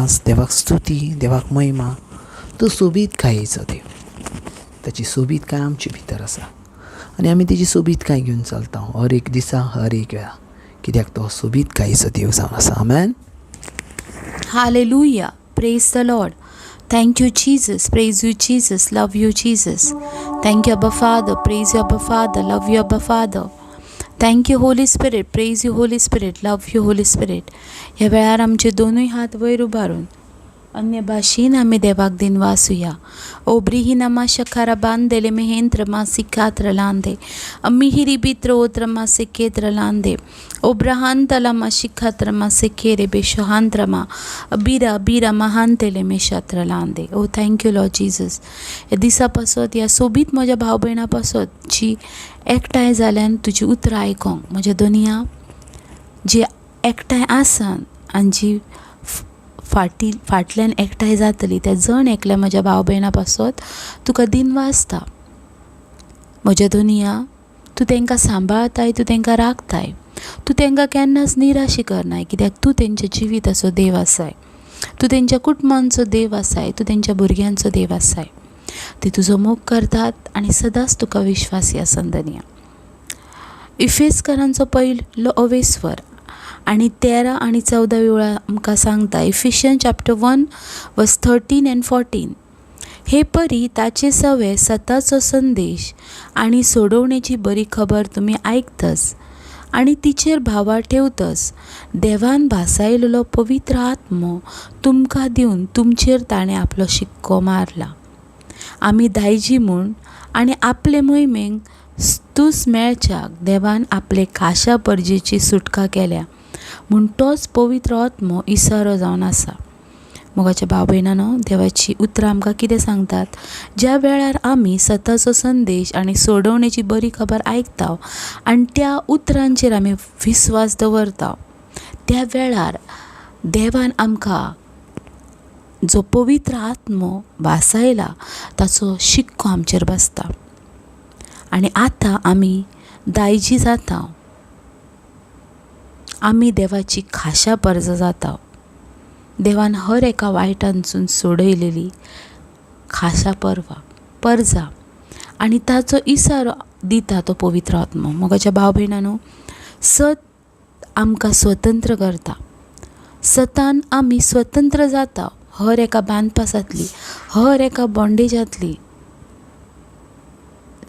दिनवास, देवाक स्तुती, देवाक महिमा. तो सोबीतकायेचो देव, ताची सोबीतकाय आमचे भितर आसा आनी आमी तेजी सोबीतकाय घेवन चलता हर एक दिसा, हर एक वेळा, कित्याक तो सोबीतकायेचो देव जावन आसा. आमेन. Hallelujah. Praise the Lord. Thank you, Jesus. Praise you, Jesus. Love you, Jesus. Thank you, Abba Father. Praise you, Abba Father. Love you, Abba Father. Thank you, Holy Spirit. Praise you, Holy Spirit. Love you, Holy Spirit. ह्या वेळार आमचे दोनूय हात वयर उबारून अन्य भाशेन आमी देवाक दिनवासुया. ओब्रिहिना शखारा बांदेले मेहेंत्र मा सिखात्र लांदे अमिहिरी बित्र ओत्र मा सिखेत्र लांदे ओब्रहांतला मा शिखात्र मा सिखेरे बेशहांत्र मा अबिरा बिरा महांतेले मेशात्र लांदे. ओ thank you Lord Jesus. ह्या दिसा पासत, ह्या सोबीत म्हज्या भाव भयणां पासत जी एकठांय जाल्यान तुजी उतरां आयकोंक, म्हज्या दोनया जी एकठांय आसान आनी जी फाटी फाटल्यान एकठांय जातली त्या जण एकल्या म्हज्या भाव भयणां पासत तुका दिनवासता. म्हज्या दोनया, तूं तांकां सांबाळताय, तूं तांकां राखताय, तूं तांकां केन्नाच निराशी करनाय, कित्याक तूं तेंच्या जिविताचो देव आसाय, तूं तेंच्या कुटुंबांचो देव आसाय, तूं तेंच्या भुरग्यांचो देव आसाय. ती तुजो मोग करतात आनी सदांच तुका विश्वासी आसन धनया. इफेजकारांचो पयलो अवेस्वर आनी 13 आनी 14 वेळा आमकां सांगता, Ephesians chapter 1 verse 13 and 14. हे परी ताचे सवे सताचो संदेश आनी सोडवणेची बरी खबर तुमी आयकतस आनी तिचेर भावा ठेवतस, देवान भासायलेलो पवित्र आत्मो तुमकां दिवन तुमचेर ताणें आपलो शिक्को मारला. आमी दायजी म्हूण आनी आपले मोहिमेक स्तूस मेळच्याक देवान आपले खाशा परजेची सुटका केल्या म्हूण तोच पवित्र आत्मो इसारो जावन आसा. मोगाच्या भाव भयणांनो, देवाची उतरां आमकां कितें सांगतात? ज्या वेळार आमी सताचो संदेश आनी सोडवणेची बरी खबर आयकता आनी त्या उतरांचेर आमी विस्वास दवरता, त्या वेळार देवान आमकां जो पवित्र आत्मो भासायला ताचो शिक्को आमचेर बसता आनी आतां आमी दायजी जाता, आमी देवाची खाशा परजा जाता. देवान हर एका वायटांसून सोडयलेली खाशा परजा आनी ताचो इसारो दिता तो पवित्र आत्मो. मोगाच्या भाव भयणांनो, सत आमकां स्वतंत्र करता, सतान आमी स्वतंत्र जाता हर एका बांदपासांतली, हर एका बॉन्डेजांतली.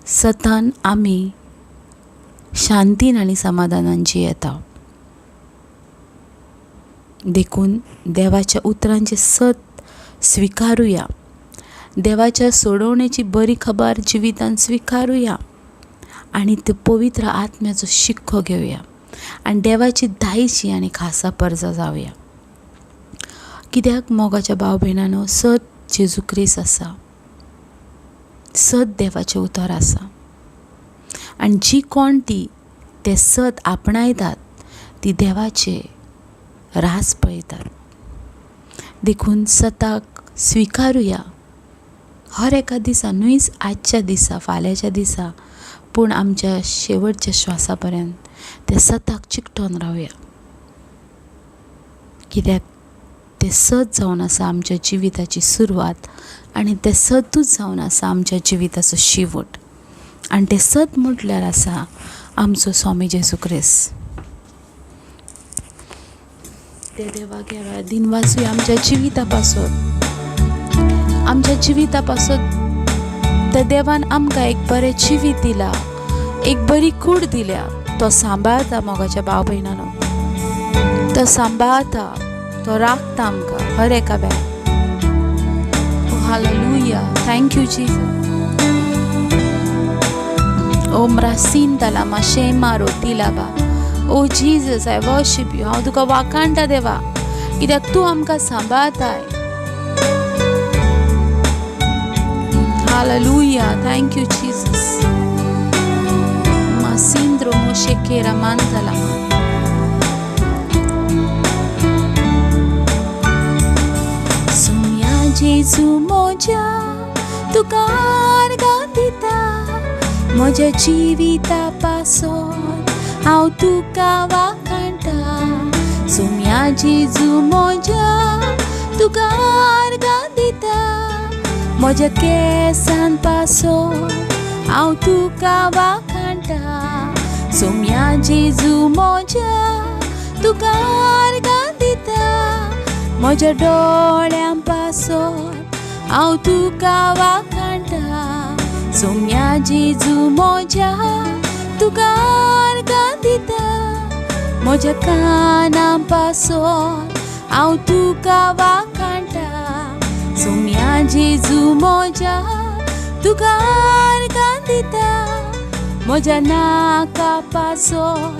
सतान आमी शांतीन आनी समाधानान जियेता. देखून देवाच्या उतरांचें सत स्विकारुया, देवाच्या सोडवणेची बरी खबर जिवितान स्विकारुया आनी ते पवित्र आत्म्याचो शिक्को घेवया आनी देवाची दायजी आनी खासा परजा जावया. कित्याक मोगाच्या भाव भयणांनो, सत जेजू क्रिस्त आसा, सत देवाचें उतर आसा आनी जी कोण ती तें सत आपणायतात ती देवाचे रास पळयतात. देखून सताक स्विकारुया हर एका दिसा, न्हूच आजच्या दिसा, फाल्यांच्या दिसा, पूण आमच्या शेवटच्या श्वासा पर्यंत त्या सताक चिकटोन रावया, कित्याक तें सत जावन आसा आमच्या जिविताची सुरवात आनी तें सतूच जावन आसा आमच्या जिविताचो शेवट. आनी तें सत म्हटल्यार आसा आमचो स्वामी जेजू क्रिस्त. ते देवाक ह्या वेळार दिनवासूया आमच्या जिविता पासत, आमच्या जिविता पासत त्या देवान आमकां एक बरें जिवीत दिलां, एक बरी कूड दिल्या. तो सांबाळता मोगाच्या भाव भयणांनो, तो सांबाळता, तो राखता आमकां हर एका वेळार. Hallelujah. Thank you Jesus. ओ म्रासीन तला माशे मारो तिलाबा. ओ Jesus, I worship you. हांव तुका वाखाणटा देवा, कित्याक तूं आमकां सांबाळताय. Hallelujah. Thank you Jesus. मासिंद्रो मोशेकेरा मानतला. सुम्या जेजू मोज्या तुका आर्गां दिता, म्हज्या जिविता पासत हांव तुका वाखाणटा. सुम्या जेजू मोज्या तुका आर्गां दिता. म्हज्या केंसान पासोन हांव तुका वाखाणटा. सोम्या जेजू म्हज्या तुका आर्गां दिता. म्हज्या दोळ्यां पासोन हांव तुका वाखाणटा. सोम्या जेजू म्हज्या तुका आर्गां दिता. म्हज्या कानां पासोन हांव तुका वाखाणटा. सोम्या जेजू म्हज्या तुका आर्गां दिता. म्हज्या नाका पासोन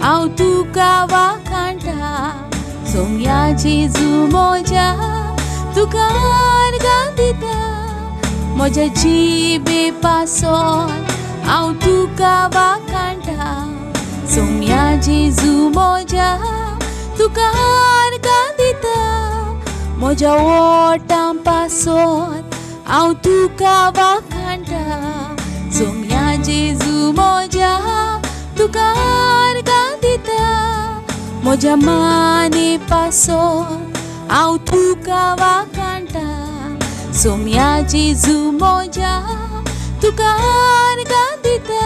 हांव तुका वाखाणटा. सोम्या जेजू म्हज्या तुका आर्गां दिता. म्हज्या जिबे पासोन हांव तुका वाखाणटा. सोम्या जेजू म्हज्या तुका आर्गां दिता. म्हज्या ओठां पासोन हांव तुका वाखाणटा. सोम्या जेजू म्हज्या तुका आर्गां दिता. म्हज्या माने पासोन हांव तुका वाखाणटा. सोम्या जेजू म्हज्या तुका आर्गां दिता.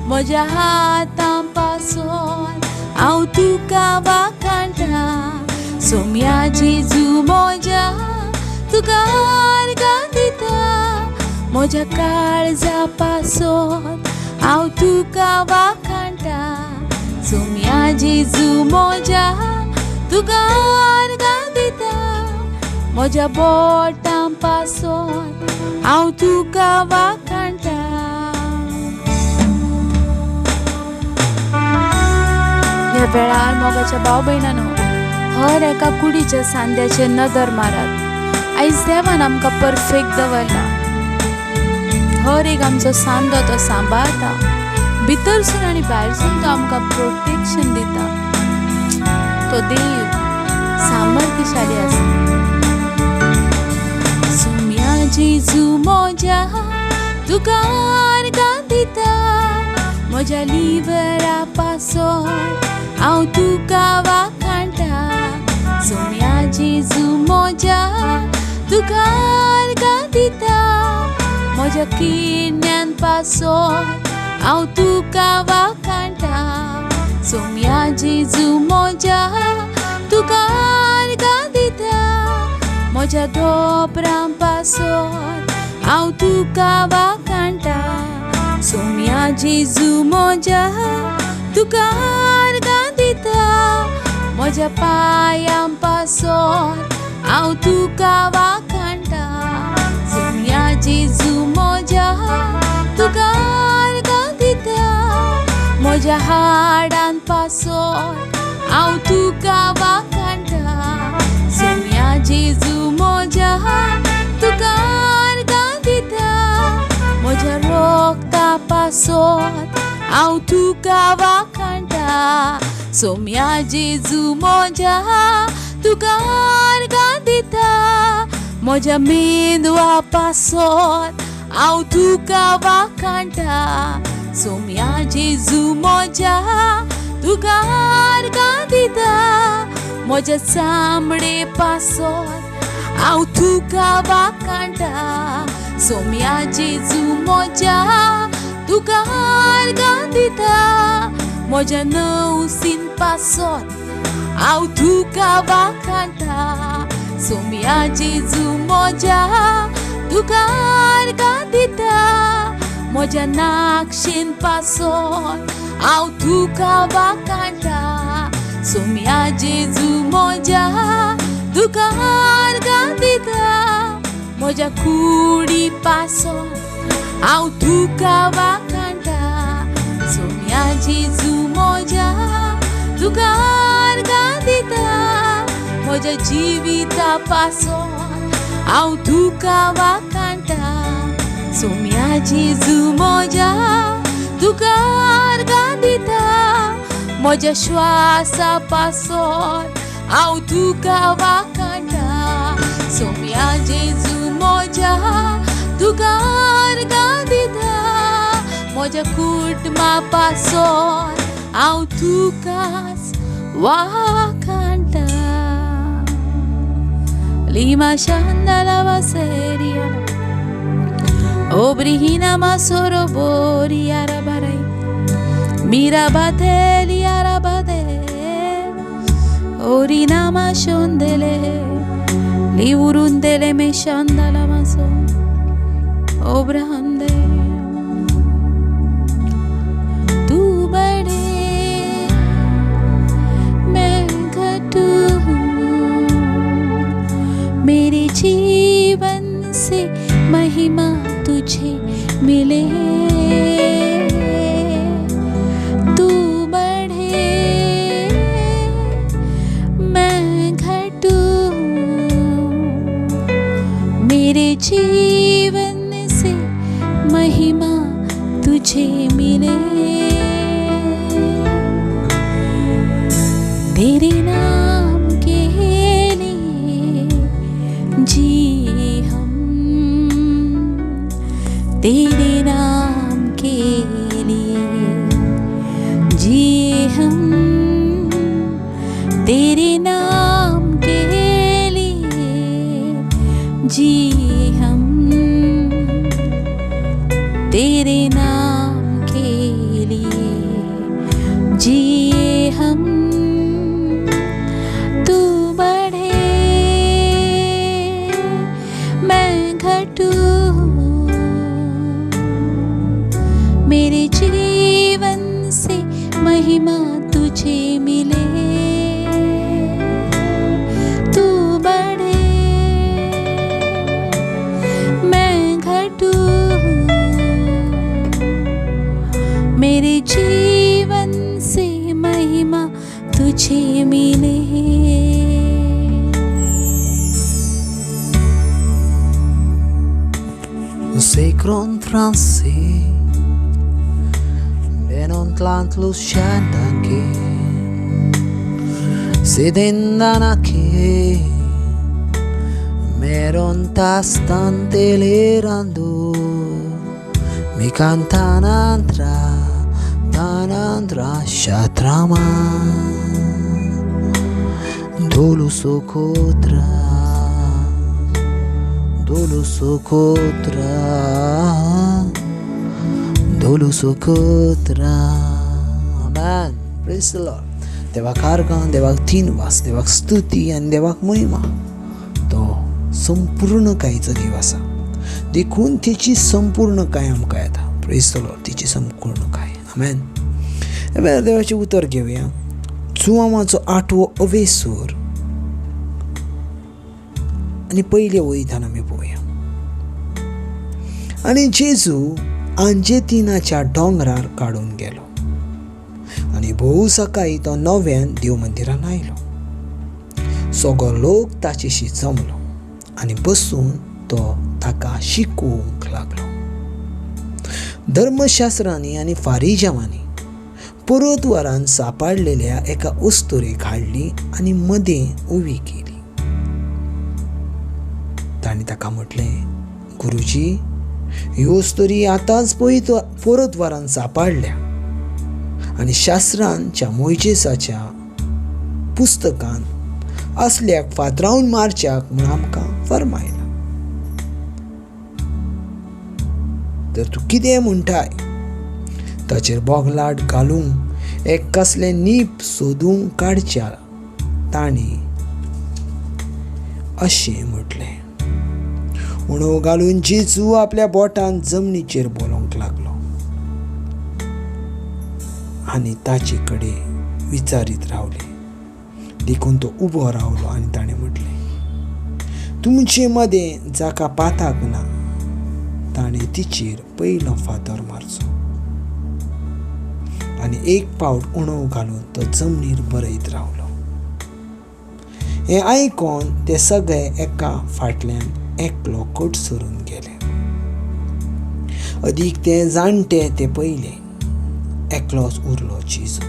म्हज्या हातां पासोन हांव तुका वाखाणटा. सोम्या जेजू म्हज्या तुका आर्गां दिता. म्हज्या काळजा पासोन हांव तुका वाखाणटा. सोम्या जेजू म्हज्या तुका आर्गां दिता. म्हज्या बोटां पासोन हांव तुका वाखाणटा. ह्या वेळार मोगाच्या भाव भयणांनो, हर एका कुडीच्या सांद्याचेर नदर मारात. आयज देवान आमकां परफेक्ट दवरला. हर एक आमचो सांदो तो सांबाळटा. भितरसून आनी भायरसून तो आमकां प्रोटेक्शन दिता. तो देव सामर्थ्यशाली आसा. सोम्या जेजू म्हज्या तुका आर्गां दिता. म्हज्या लिवरा पासोन हांव तुका वाखाणटा. सोम्या जेजू म्हज्या तुका आर्गां दिता. म्हज्या किडण्यान पासोन हांव तुका वाखाणटा. सोम्या जेजू म्हज्या तुका आर्गां दिता. म्हज्या धोपरां पासोन हांव तुका वाखाणटा. सोम्या जेजू म्हज्या तुका आर्गां दिता. म्हज्या पांयां पासोन हांव तुका वाखाणटा. सोम्या जेजू म्हज्या तुका आर्गां दिता. म्हज्या हाडां पासोन हांव तुका वाखाणटा. सोम्या जेजू म्हज्या तुका आर्गां दिता. म्हज्या रोगता पासोन हांव तुका वाखाणटा. सोम्या जेजू म्हज्या तुका आर्गां दिता. म्हज्या मेंदवा पासोन हांव तुका वाखाणटा. सोम्या जेजू म्हज्या तुका आर्गां दिता. म्हज्या चामडे पासोन हांव तुका वाखाणटा. सोम्या जेजू म्हज्या तुका आर्गां दिता. म्हज्या नवसीन पासोन हांव तुका वाखाणटा. सोम्या जेजू म्हज्या तुका आर्गां दिता. म्हज्या नाक्षेन पासोन हांव तुका वाखाणटा. सोम्या जेजू म्हज्या तुका आर्गां दिता. म्हज्या कुडी पासोन हांव तुका वाखाणटा. सोम्या जेजू म्हज्या तुका आर्गां दिता. म्हज्या जिविता पासोन हांव तुका वाखाणटा. सोम्या जेजू म्हज्या तुका आर्गां दिता. म्हज्या श्वासा पासोन हांव तुका वाखाणटा. सोम्या जेजू म्हज्या तुका आर्गां दिता. म्हज्या कुटुंबा पासोन हांव तुकाच वाखाणटा. Lima shandala baseria. Obrihina masoro bori arabarai. Mirabateli arabade. Orina mashondele. Liurundele me shandala maso. Obrande. तू बड़े मैं घटू, मेरे जीवन से महिमा तुझे मिले। तू बढ़े मैं घटू, मेरे जीवन से महिमा तुझे मिले। तेरे नाम के लिए जी हम, तेरे नाम के लिए जिए हम, तेरे नाम के लिए जिए हम, तेरे नाम के लिए जिए हम। तू बढ़े मैं घटू, मेरे जीवन से महिमा तुझे मिले। तू बढ़े मैं घटू, मेरे जीवन से महिमा तुझे मिले। Sekron transi Benon tlant lushandanke Sidendanake Meron tastantelerando Mi cantanantra Tanandra shatrama Dolu sokotra Dolu sokotra Dolu sokotra. Amen. Praise the Lord. देवाक आर्गां, देवाक तीन वास, देवाक स्तुती आनी देवाक महिमा. तो संपूर्ण कायचो देव आसा, देखून तेची संपूर्ण काय आमकां येता. प्रेज the Lord. तिची संपूर्ण काय. आमेन. देवाचें उतर घेवया. जुवांवाचो 8वो अवेसूर आनी पयले वयतान आमी पळोवया. आनी जेजू आंजेतिनाच्या दोंगरार काडून गेलो आनी भोव सकाळी तो नव्यान देव मंदिरान आयलो. सगळो लोक ताचेशी जमलो आनी बसून तो ताका शिकोवंक लागलो. धर्मशास्त्रांनी आनी फारिजावांनी परत वरान सापाडलेल्या एका अस्तुरेक हाडली आनी मदें उबी केली. तांणी ताका म्हटलें, गुरुजी, ही अस्तुरी आतांच परत वरान सापाडल्या आनी शास्त्रांच्या मोयजेसाच्या पुस्तकान असल्याक फातरावन मारच्याक म्हूण आमकां फर्मायला. तर तूं कितें म्हणटाय? ताचेर बोगलाट घालूंक एक कसलें नीप सोदूंक काडच्या तांणी अशें म्हटलें. उणो घालून जेजू आपल्या बोटान जमनीचेर बोलोवंक लागलो आनी ताचे कडेन विचारीत रावले. देखून तो उबो रावलो आनी ताणें म्हटलें, तुमचे मदें जाका पाताक ना ताणें तिचेर पयलो फातर मारचो. आनी एक पावट उणो घालून तो जमनीर बरयत रावलो. हें आयकोन ते सगळे एका फाटल्यान एकलो कोट सरून गेले. अदीक ते जाणटे ते पयले एकलोच उरलो जेजू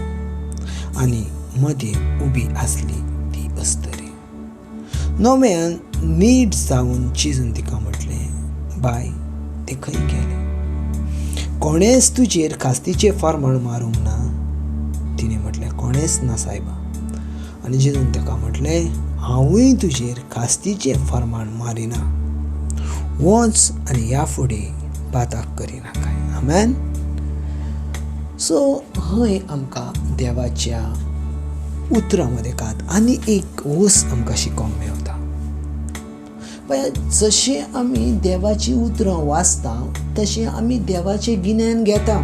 आनी मदें उबी आसली ती अस्तुरी. नव्यान नीट जावन जेजून तिका म्हटलें, बाय, ते खंय गेले? कोणेंच तुजेर खास्तीचें फर्माण मारूंक ना? तिणें म्हटलें, कोणेंच ना सायबा. आनी जेजून ताका म्हटलें, हांवूय तुजेर खास्तीचें फर्माण मारिना, वच आनी ह्या फुडें पाताक करिनाकाय. आमेन. सो हय आमकां देवाच्या उतरां मदेकात आनी एक वस्त आमकां शिकोवंक मेवता. पळय, जशें आमी देवाचीं उतरां वाचता तशें आमी देवाचें गिन्यान घेता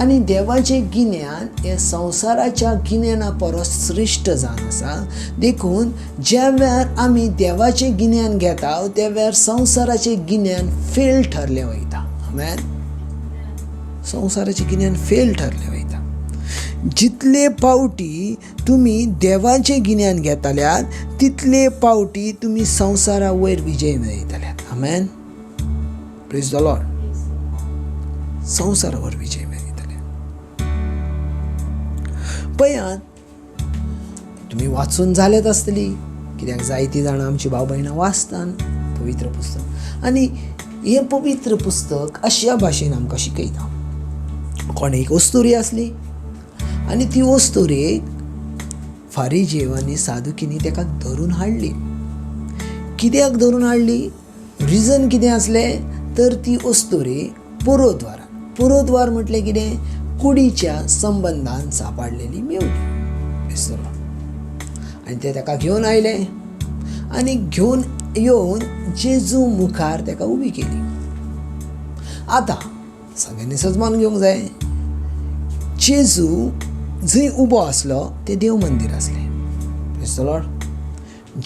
आनी देवाचें गिन्यान हें संवसाराच्या गिन्याना परस श्रेश्ठ जावन आसा. देखून ज्या वेळार आमी देवाचें गिन्यान घेता त्या वेळार संवसाराचें गिन्यान फेल ठरलें वयता. आमेन. संवसाराचें गिन्यान फेल ठरलें वयता. जितले पावटी तुमी देवाचें गिन्यान घेतल्यात तितले पावटी तुमी संवसारा वयर विजय मेळयतल्यात. आमेन. Praise the Lord. संवसारा वयर विजय मेळयतल्यात. पळयात, तुमी वाचून जाल्यात आसतली, कित्याक जायतीं जाणां आमची भाव भयणां वाचतात पवित्र पुस्तक आनी हें पवित्र पुस्तक अश्या भाशेन आमकां शिकयता. कोण एक अस्तुरी आसली आनी ती अस्तुरेक फारिजेव आनी सादुकींनी ताका धरून हाडली. कित्याक धरून हाडली? रिजन कितें आसलें तर ती अस्तुरी पुरोद्वार, पुरोद्वार म्हटलें कितें? कुडीच्या संबंदान सापाडलेली मेवली. आनी ते ताका घेवन आयले आनी घेवन येवन जेजू मुखार ताका उबी केली. आतां सगळ्यांनी सजमान घेवंक जाय, जेजू जंय उबो आसलो तें देव मंदीर आसलें. Praise the Lord.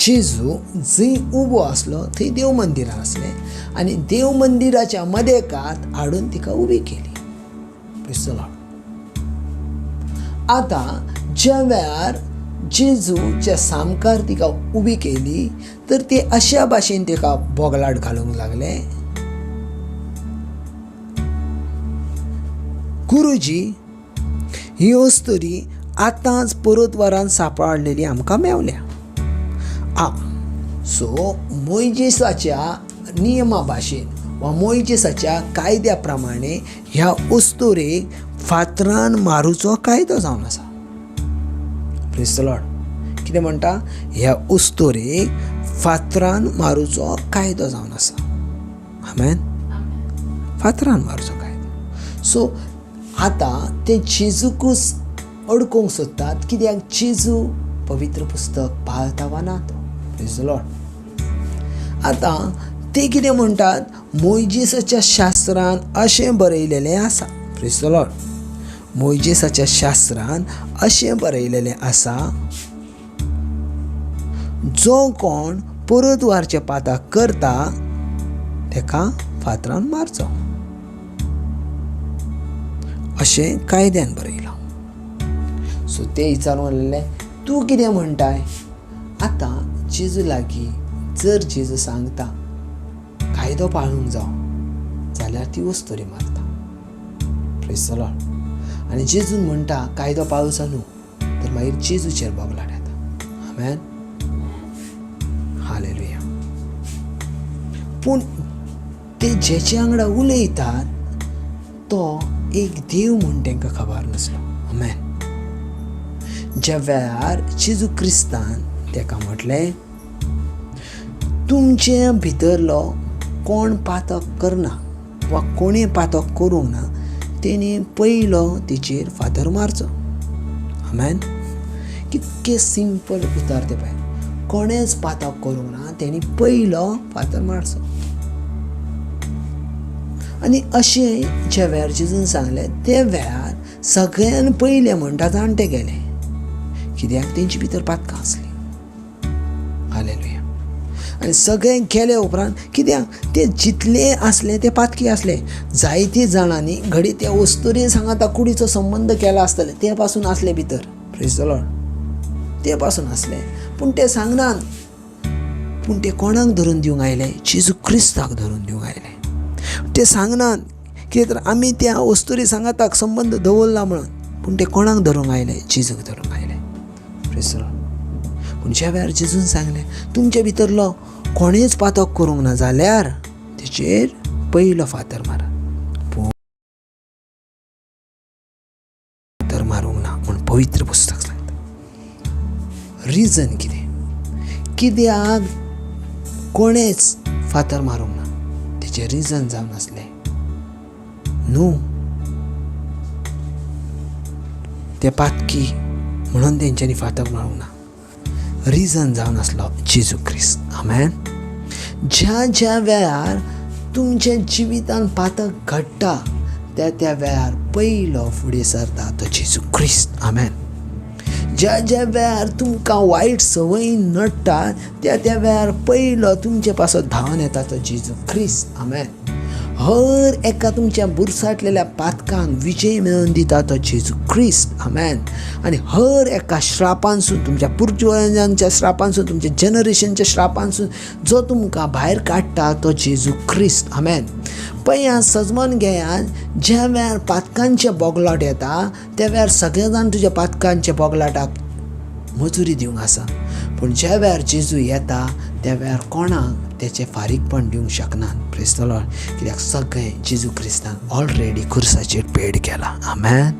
जेजू जंय उबो आसलो थंय देव मंदिरां आसलें आनी देव मंदिराच्या मदेकात हाडून तिका उबी केली. Praise the Lord. आतां ज्या वेळार जेजूच्या सामकार तिका उबी केली तर ते अश्या भाशेन तिका बोगलाट घालूंक लागले, गुरुजी, ही अस्तुरी आतांच परतवारान सांपडलेली आमकां मेवल्या. आं, सो मोयजेसाच्या नियमा भाशेन वा मोयजेसाच्या कायद्या प्रमाणे ह्या अस्तुरेक फातरान मारूचो कायदो जावन आसा. Praise the Lord. कितें म्हणटा? ह्या अस्तुरेक फातरान मारूचो कायदो जावन आसा. आमेन. फातरान मारूचो कायदो. सो आतां ते जेजूकूच अडकोवंक सोदतात, कित्याक जेजू पवित्र पुस्तक पाळता वा ना तो. Praise the Lord. आतां ते कितें म्हणटात? मोयजेसाच्या शास्त्रान अशें बरयलेलें आसा. Praise the Lord. मोयजेसाच्या शास्त्रान अशें बरयलेलें आसा, जो कोण परतवारचें पाताक करता तेका फातरान मारचो अशें कायद्यान बरयलां. सो ते विचारूंक लागले, तूं कितें म्हणटाय? आतां जेजू लागीं जर जेजू सांगता कायदो पाळूंक जावो जाल्यार ती अस्तुरी मारता. Praise the Lord. आनी जेजून म्हणटा कायदो पाळूचो न्हू तर मागीर जेजूचेर बोगलाट येता. आमेन. हालेलुया. पूण ते जेचे वांगडा उलयतात तो एक देव म्हूण तांकां खबर नासलो. आमेन. ज्या वेळार जेजू क्रिस्तान ताका म्हटलें, तुमचे भितरलो कोण पातक करना वा कोणें पातक करूंक ना तेणी पयलो तिचेर फातर मारचो. आमेन. कितकें सिंपल उतर तें पळय, कोणेंच पातक करूंक ना तेणी पयलो फातर मारचो. आनी अशें ज्या वेळार जेजून सांगलें त्या वेळार सगळ्यान पयलें म्हणटा जाणटे गेले, कित्याक तेंचे भितर पातकां आसलीं. हालेलुया. आनी सगळें गेले उपरांत कित्याक ते जितले आसले ते पातकी आसले. जायते जाणांनी घडी त्या अस्तुरे सांगाता कुडीचो संबंद केला आसतले ते पासून आसले भितर. Praise the Lord. ते पासून आसले, पूण ते सांगनात. पूण ते कोणाक धरून दिवंक आयले? जेजू क्रिस्ताक धरून दिवंक आयले. ते सांगनात कितें तर आमी त्या अस्तुरी सांगाताक संबंद दवरला म्हणून, पूण ते कोणाक धरूंक आयले? जेजूक धरूंक आयले. Praise the Lord. पूण ज्या वेळार जेजून सांगलें तुमचे भितरलो कोणेच पातक करूंक ना जाल्यार तेचेर पयलो फातर मारा, पूण फातर मारूंक ना म्हूण पवित्र पुस्तक सांगता. रिजन कितें? कित्याक कोणेच फातर मारूंक ना? तेचें रिजन जावन आसलें न्हू ते पातकी म्हणून तेंच्यांनी फातर मारूंक ना. रिजन जावन आसलो जेजू क्रिस्त. आमेन. ज्या ज्या वेळार तुमच्या जिवितान पातक घडटा त्या त्या वेळार पयलो फुडें सरता तो जेजू क्रिस्त. आमेन. ज्या ज्या वेळार तुमकां वायट संवय नडटा त्या त्या वेळार पयलो तुमचे पासत धांवन येता तो जेजू क्रिस्त. आमेन. हर एका तुमच्या बुरसाटलेल्या पातकांक विजय मेळोवन दिता तो जेजू क्रिस्त. आमेन. आनी हर एका श्रापांसून, तुमच्या पुर्वजांच्या श्रापांसून, तुमच्या जनरेशनच्या श्रापांसून जो तुमकां भायर काडटा तो जेजू क्रिस्त. आमेन. पळया सजमन घेयात, ज्या वेळार पातकांचे बोगलाट येता त्या वेळार सगळे जाण तुज्या पातकांच्या बोगलाटाक मजुरी दिवंक आसा, पूण ज्या वेळार जेजू येता त्या वेळार कोणाक तेचें फारीकपण दिवंक शकनात. प्रेज the Lord. कित्याक सगळें जेजू क्रिस्तान ऑलरेडी खुर्साचेर पेड केलां. आमेन.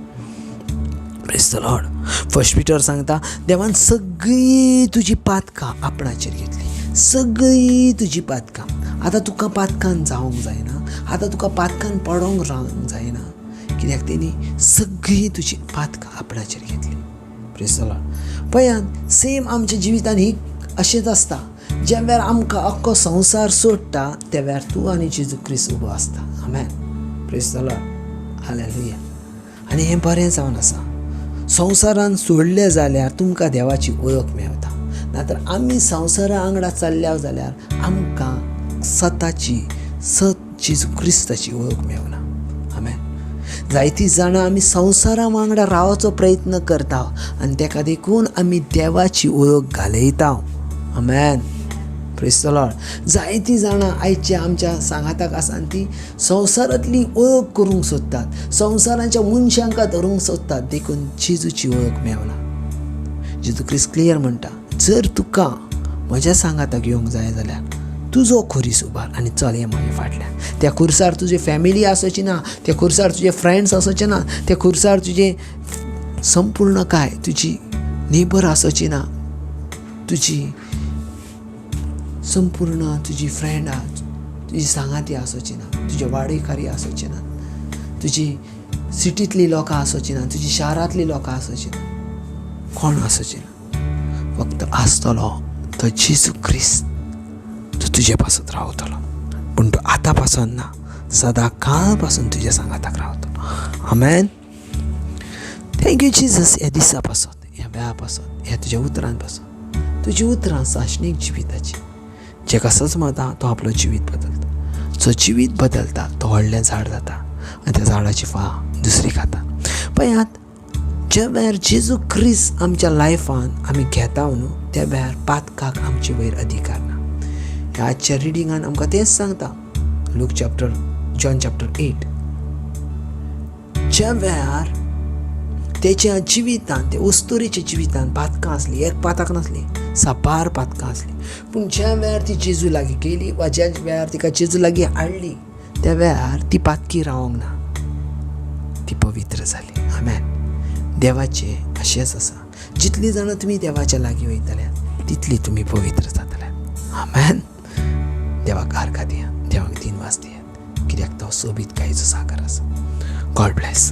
Praise the Lord. First Peter सांगता, देवान सगळीं तुजी पातकां आपणाचेर घेतली, सगळीं तुजी पातकां. आतां तुका पातकान जावंक जायना, आतां तुका पातकान पडोंक रावंक जायना, कित्याक तेणी सगळीं तुजी पातकां आपणाचेर घेतली. Praise the Lord. पळयात, सेम आमच्या जिवितान ही अशेंच आसता. ज्या वेळार आमकां अख्खो संवसार सोडटा त्या वेळार तूं आनी जेजू क्रिस्त उबो आसता. आमेन. Praise the Lord. हालेलुया. आनी हें बरें जावन आसा. संवसारान सोडलें जाल्यार तुमकां देवाची वळख मेळटा, नातर आमी संवसारा वांगडा चल्ल्या जाल्यार आमकां सताची सत जेजू क्रिस्ताची वळख मेळना. आमेन. जायतीं जाणां आमी संवसारा वांगडा रावचो प्रयत्न करता आनी तेका देखून आमी देवाची वळख घालयता. आमेन. Praise the Lord. जायतीं जाणां आयच्या आमच्या सांगाताक आसा आनी ती संवसारांतली वळख करूंक सोदतात, संवसाराच्या मनशांक धरूंक सोदतात, देखून जेजूची वळख मेळना. जेजू क्रिस्त क्लियर म्हणटा, जर तुका म्हज्या सांगाताक येवंक जाय जाल्यार तुजो खुरीस उबार आनी चल ये म्हज्या फाटल्यान. त्या खुर्सार तुजी फॅमिली आसची ना, त्या खुर्सार तुजे फ्रेंड्स आसचे ना, त्या खुर्सार तुजें संपूर्ण काय तुजी नेबर आसची ना, तुजी संपूर्ण तुजी फ्रेंडां, तुजी सांगाती आसची ना, तुजे वाडेकारी आसचे ना, तुजी सिटींतली लोकां आसची ना, तुजी शारांतली लोकां आसची ना, कोण आसची ना. फक्त आसतलो तो जेजू क्रिस्त, तो तुजे पासत रावतलो. पूण तो आतां पासून ना, सदां काळ पासून तुज्या सांगाताक रावतलो. आमेन. Thank you Jesus, ह्या दिसा पासत, ह्या वेळा पासत, ह्या तुज्या उतरान पासत. तुजी उतरां साशणीक जिविताची, जेका सजमता तो आपलो जिवीत बदलता, जो जिवीत बदलता तो व्हडलें झाड जाता आनी त्या झाडाची फळां दुसरी खाता. पळयात, ज्या वेळार जेजू क्रिस्त आमच्या लायफान आमी घेता न्हू त्या वेळार पातकाक आमचे वयर अधिकार ना. ह्या आजच्या रिडिंगान आमकां तेंच सांगता, लूक चॅप्टर, जॉन चॅप्टर 8. ज्या वेळार तेच्या जिवितान, त्या अस्तुरेच्या जिवितान पातकां आसली, एक पातक नासली, साबार पातकां आसली, पूण ज्या वेळार ती जेजू लागीं गेली वा ज्या वेळार तिका जेजू लागीं हाडली त्या वेळार ती पातकी रावंक ना, ती पवित्र जाली. आमेन. देवाचें अशेंच आसा, जितली जाणां तुमी देवाच्या लागीं वयतले तितली तुमी पवित्र जातले. आमेन. देवाक आर्गां दियात, देवाक दिनवास दियात, कित्याक तो सोबीतकायेचो सागर आसा. God bless.